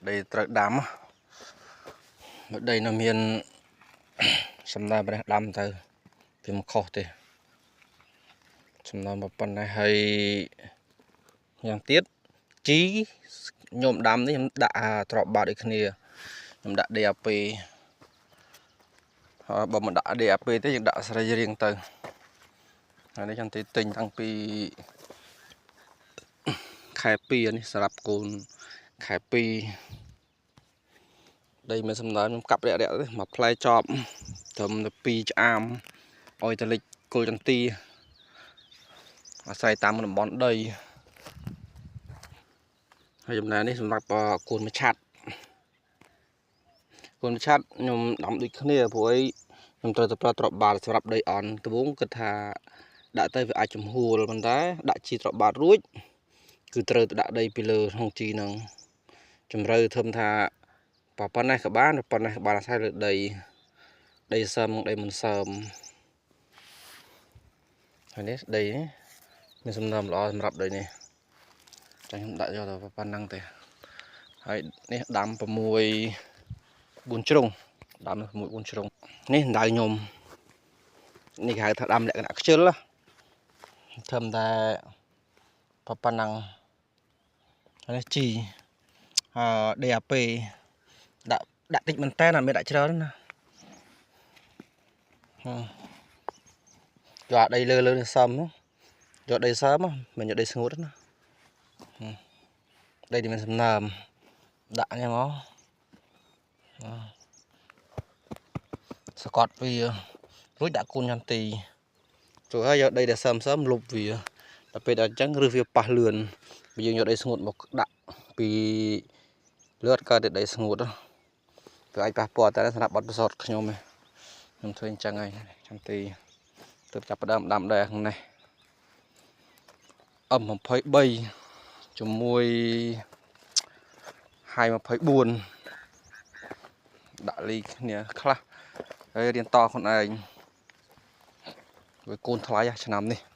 ដីត្រូវដាំ ដីនៅមានសំណើមរះដាំទៅវាមិនខុសទេ សំណើមប៉ុណ្ណេះហើយ។ យ៉ាងទៀត ជីខ្ញុំដាំនេះ ខ្ញុំដាក់ទ្របបាតដូចគ្នា ខ្ញុំដាក់ DAP ហើយបើមិនដាក់ DAP ទេ យើងដាក់សរីរាង្គទៅហើយ។ នេះខ្ញុំទីទិញតាំងពីខែ2 នេះសម្រាប់កូនខែ2។ ដីមានសំណើម ខ្ញុំកាប់រាក់រាក់ទេ មួយផ្លែចប់ត្រឹមតែ2ឆ្អាម ឲ្យទៅលិចគល់ចន្ទី អាស្រ័យតាមតំបន់ដីហើយ។ ចំណែកនេះសម្រាប់កូនមួយឆាត់ កូនឆាត់ខ្ញុំដាំដូចគ្នា ព្រោះអីខ្ញុំត្រូវតែប្រើទ្របបាតសម្រាប់ដីអន់។ ដំបូងគិតថាដាក់ទៅវាអាចចំហួល ប៉ុន្តែដាក់ជីទ្របបាតរួច គឺត្រូវទៅដាក់ដីពីលើក្នុងជីហ្នឹង ជំរៅធំថាប៉ុណ្ណេះក៏បាន ប៉ុណ្ណេះក៏បាន អាស្រ័យលើដី ដីសើម ដីមិនសើម។ ហើយនេះដីមានសំណើមល្អសម្រាប់ដីនេះ ចាខ្ញុំដាក់យកទៅប៉ុណ្ណឹងទេ។ ហើយនេះដាំ6 4ជ្រុង ដាំ6 4ជ្រុង។ នេះដៅខ្ញុំនេះគេហៅថាដាំលក្ខណៈខ្ជិល ធ្វើតែប៉ុណ្ណឹង។ ហើយនេះជីអឺ DAP ដាក់តិចមែនតើ អត់មានដាក់ច្រើនណា យកអាដីលើលើនេះសឹម យកដីសើម មិនយកដីស្ងួតណា ដីដែលមានសំណើម ដាក់នេះមកសកត់វា រួចដាក់កូនចន្ទីចូល ហើយយកដីដែលសើមសើមលុបវា ដល់ពេលដល់អញ្ចឹងឬវាប៉ះលឿន។ បើយើងយកដីស្ងួតមកដាក់ពីលឿន កើតតែដីស្ងួតវាអាចប៉ះពាល់ តែសម្រាប់បទពិសោធន៍ខ្ញុំ ខ្ញុំធ្វើអញ្ចឹងហើយ។ ចន្ទីទើបចាប់ផ្ដើមដាំដែរក្នុងនេះ M23 ជាមួយហាយ24 ដាក់លីគ្នាខ្លះ ហើយរៀនតខ្លួនឯង វាកូនថ្លៃឆ្នាំនេះ។